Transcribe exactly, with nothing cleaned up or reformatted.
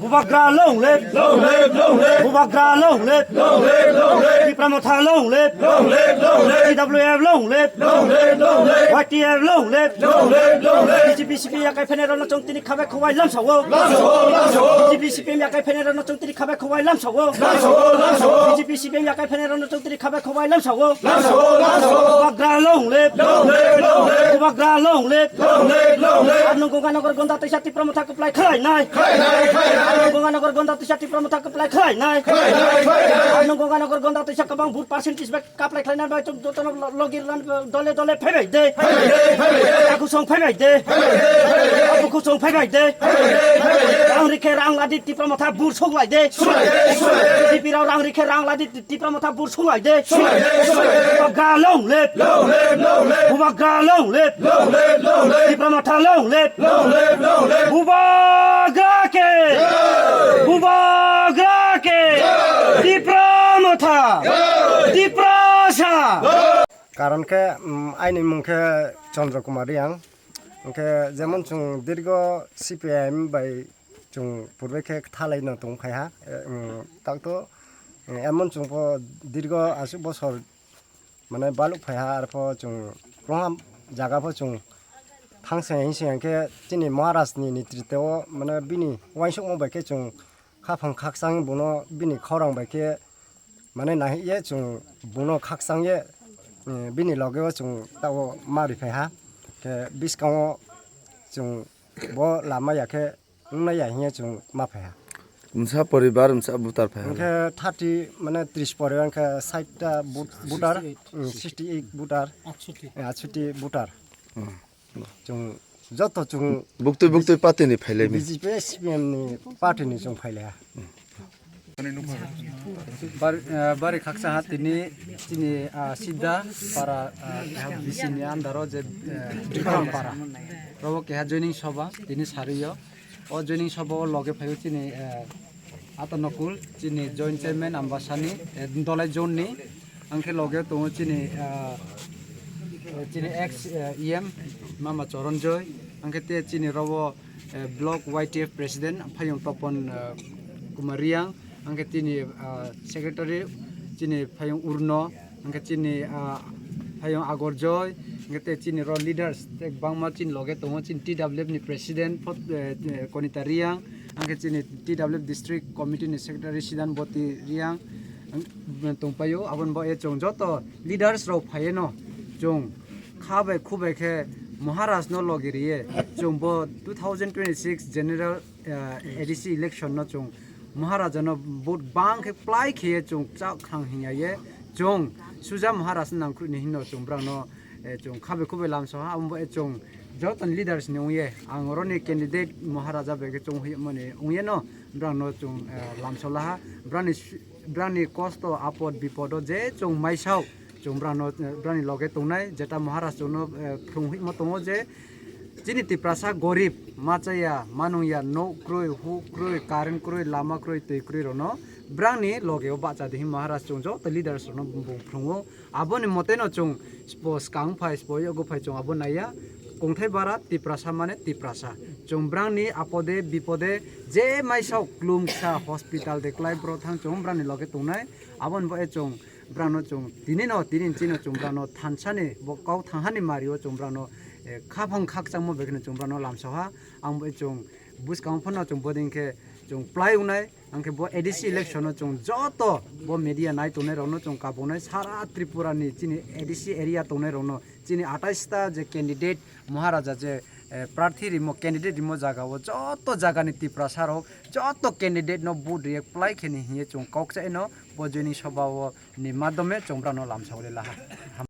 Bubagra long live! Long live, long live! Bubagra long live! Long live, long live! Tipra Motha long live! Long live, long live! T W F long live! Long live, long live! Y T F long live! Long live, long live! B J P C P M yakai phainai rokno chwng tini khabai khowai lamsao. Lamsao, lamsao! B J P C P M yakai phainai rokno chwng tini khabai khowai lamsao. Lamsao, lamsao! B J P C P M yakai phainai rokno chwng tini khabai khowai lamsao. Lamsao, lamsao! Bubagra long live! Long live, long live! Bubagra long live! Long live, long live! Ar nung Gonganagar gonda tisa Tipra Motha kwplai khlainai. Khlainai, khlainai! Ar nung Gonganagar gonda tisa Tipra Motha kwplai khlainai. Khlainai, khlainai! Ar nung Gonganagar gonda tisa kwbang vote percentage bai kaplai khlainai bai chwng jotono lo-, logi lan dole dole phaibai de. Phaibai de, phaibai de! Aku song phaibai de. Phaibai de, phaibai de! Aku song phaibai de. Phaibai de, phaibai de! Rang rikhe rang ladi Tipra Motha vote soklai de. Soklai de, soklai de! B J P rao rang rikhe rang ladi Tipra Motha vote soklai de. Soklai de, soklai de! Bubagra long live! Long live, long live! Bubagra long live! Long live, long live! Tipra Motha long live! Long live, long live! Bubagra ke! Jai! Bubagra ke! Jai! Tipra Motha! Jai! Tiprasa! Jai! Karon khe, mm, aini mung khe Chandra Kumar Riang. Hwnkhe jemon chwng dirgo C P I M bai chwng purbe khe thalai no tong phai ha. E, mm, tak to, mm, emon chwng pho dirgo aswk bosor mane baluk phai ha, arpho chwng kwbangma jaga pho chwng thang se hing se hwnkhe chini Maharaj ni netrito o mane bini uansukma bai khe chwng khaphang khakchang bono bini khorang bai khe mane nahik ye chwng bono khakchang ye, eh, bini loge o chwng tabo ma rifai ha. Khe bwskango chwng bo lama ya khe wngna ya hinya chwng ma phai ha. Msa poribar, msa butar phai ha. Hwnkhe thirty mane tris poribar hwnkhe sait ta but-, butar, sixty eight. Mm, sixty eight butar. Atshuti. Eh, atshuti butar. Hmm. Chwng joto chwng buktui buktui party ni phailai mi. B J P, C P M ni party ni chwng phailai ha. Bar-, eh, bari khaksa ha tini, tini, ah, Sidda para, ah, keha B C ni under o je, eh, Dipharang para. Robo keha joining soba tini sari o. O joining soba o loge phaio chini, eh, Atanakul, chini joint chairman Ambasani, eh, Dolai zone ni. Ang khe loge tongo chini, ah, chini ex, eh, E M Mama Choron Joy. Ang khe te chini robo, eh, block Y T F president Phayung Topon, eh, Kumar Riang. Ang khe chini, ah, secretary chini Phayung Urno. Ang khe chini, ah, Phayung Agor Joy. Ang khe te chini ro leaders te bangma chini loge tongo, chini T W F ni president Phot-, eh, eh, Konita Riang. Ang khe chini T W F district committee ni secretary Sidan Boti Riang. Ang, tongpaio, aboni bo e chwng joto leaders rok phaieno chwng kha bai khu bai khe Maharaj no logi riye chwng bo two thousand twenty-six general, eh, A D C election no chwng Maharaj no vote bang khe plai khe ye chwng chak khang hinya ye chwng suja Maharaj nang khru ni hino chwng brang no, eh, chwng kha bai khu bai lam so ha abo bo e chwng joto ni leaders ni ong ye ang oro ni candidate Maharaja bai khe chwng hui mani ong ye no brang no chwng, eh, lam so la ha brang ni su-, brang ni kosto apod bipod o je chwng maisao chwng brang no, eh, brang ni loge tongnai jeta Maharaj chwng no, eh, phrung himo tongo je chini Tiprasa gorib ma chaya ma nung ya no kroi hu kroi current kroi lama kroi twi kroi rok no brang ni loge o bahcha di hin Maharaj chwng joto leaders rok no bung phrung o. Aboni mote no chwng spo skang phai, spo yogo phai chwng abo naiya. Kongthai bara Tiprasa mane Tiprasa. Chwng brang ni apode bipode je maisao klum ksa hospital de klai bro thang chwng brang ni loge tongnai. Aboni bo e chwng brang no chwng tini no, tini chini no chwng brang no thansa ni bo kau thangha ni mari o chwng brang no, eh, khaphang khakchangma bai kheno chwng brang no lamsao ha. Ang bo e chwng buskang phano chwng boding khe chwng plai wngnai. Ang khe bo A D C election no chwng joto bo media nai tongnai rok no chwng kabonai sara Tripura ni chini A D C area tongnai rok no chini atais ta je candidate Maharaja je, eh, prarthi rimo candidate rimo jaga o joto jaga ni Tiprasa rok joto candidate no vote riye plai khe ni hiye chwng kok cha eno bo joining sabha o ni madhyome chwng brang no lamsao le laha.